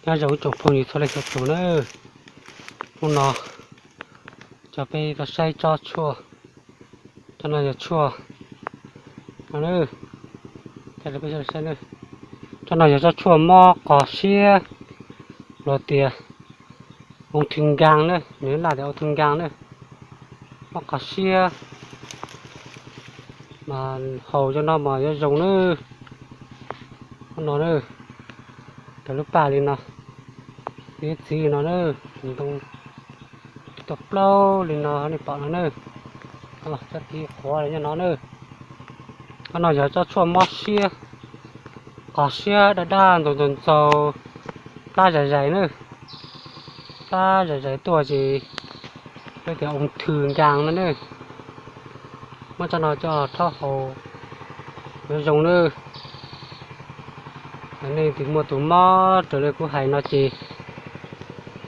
Nyob zoo ib tsoom phooj ywg txhua leej txhua tus nawb. Hnub no coj peb tau saib tsob tshuaj. Tsob no yog tshuaj no, tsob no yog tsob tshuaj mob qos siab, los tias ung thw nkaas na, nws laj tias ung thw nkaas na, mob qos siab. Mas haus cov no mas yuav zoo na. Hnub no na, raws lub paj li no, txiv txiv li no na, ntoo tib tug plaub li no nej pom no na. Tsob txiv qhuav nyob no na. Tsob no yog tsob tshuaj mob siab, qos siab daj daj ntxaus ntxaus ntxaus, plab zais zais na, plab zais zais tuaj ces lawv tias ung thw nkaas no na. Muab tsob no coj rhaub haus yuav zoo na. Nej tus muaj tus mob raws li kuv hais no ces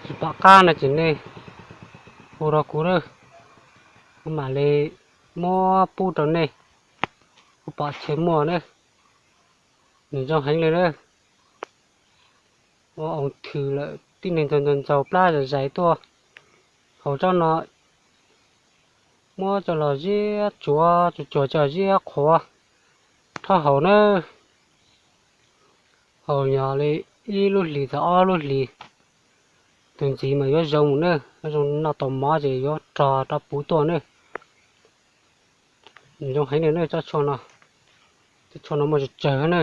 tsis pom qab no ces nej hu rau kuv na, kuv mam li muab pub rau nej, kuv pom chaw muaj na. Nws zoo heev li na. Ua ung thw lawm tib neeg ntxaus ntxaus ntxaus plab zais zais tuaj, haus tsob no muab coj los ziab tsuav tsuav tsuav coj ziab qhuav rhaub haus na. Haus yog li ib lub hlis txog ob lub hlis, tus ntxiv mas yuav zoo mus na, yuav zoo noj tau mov ces yuav rog rov puv tuaj na. Nws zoo heev li na tsob tshuaj no. Tsob tshuaj no muaj tsawg tsawg na,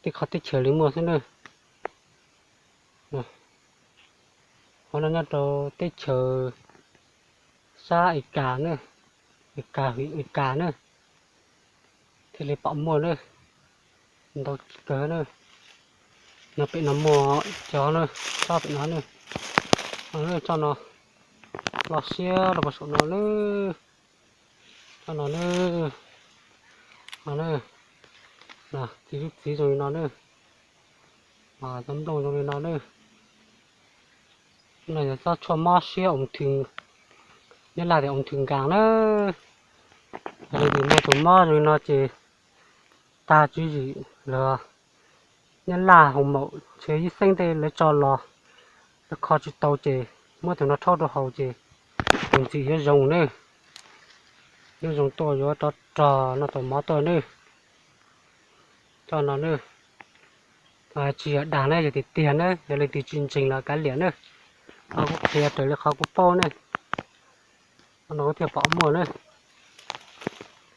tej qhov teb chaws li muaj xwb na. Qhov no nyob rau teb chaws sab Ekas na, Ekas hwm Ekas na, thiaj li pom muaj na, ntau kawg na. No pem no muaj cov na, tsob pem no na, tsob no loj siab rau puag saum no na, tsob no na, no na, txiv lub txiv zoo li no na, tsob nplooj zoo li no na. No yog tsob tshuaj mob siab ung thw, nyob laj tias ung thw nkaas na. Yog leej twg muaj tus mob zoo li no ces tag tswv yim los nyob laj hoo maum ntshe ib xeeb tej lawv tso los, lawv kho tsis tau ces muab tus no rhaub rau haus ces tus ntxim yuav zoo na, yuav zoo tuaj yuav rov rog noj tau mov tuaj na. Tsob no na, tsis yog dag na, yog tiag tiag na, yog leej twg tsis ntseeg los kav liam na. Qhov kuv qhia raws li qhov kuv paub na, qhov no kuv thiaj pom muaj na.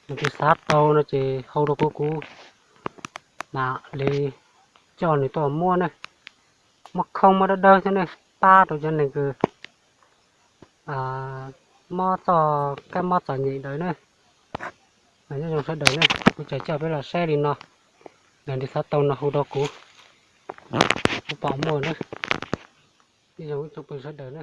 Leej twg xav tau no ces hu rau kuv, kuv mam li coj nws tuaj muab na. Muab khoob muab dawb dawb xwb ne, pab rau cov neeg kws mob txoj kab mob txom nyem ntawd ne. Nyob zoo sawv daws ne, kuv tseem coj peb los saib li no. Leej twg xav tau no hu rau kuv, kuv pom muaj na. Nyob zoo ib tsoom phooj ywg sawv daws na.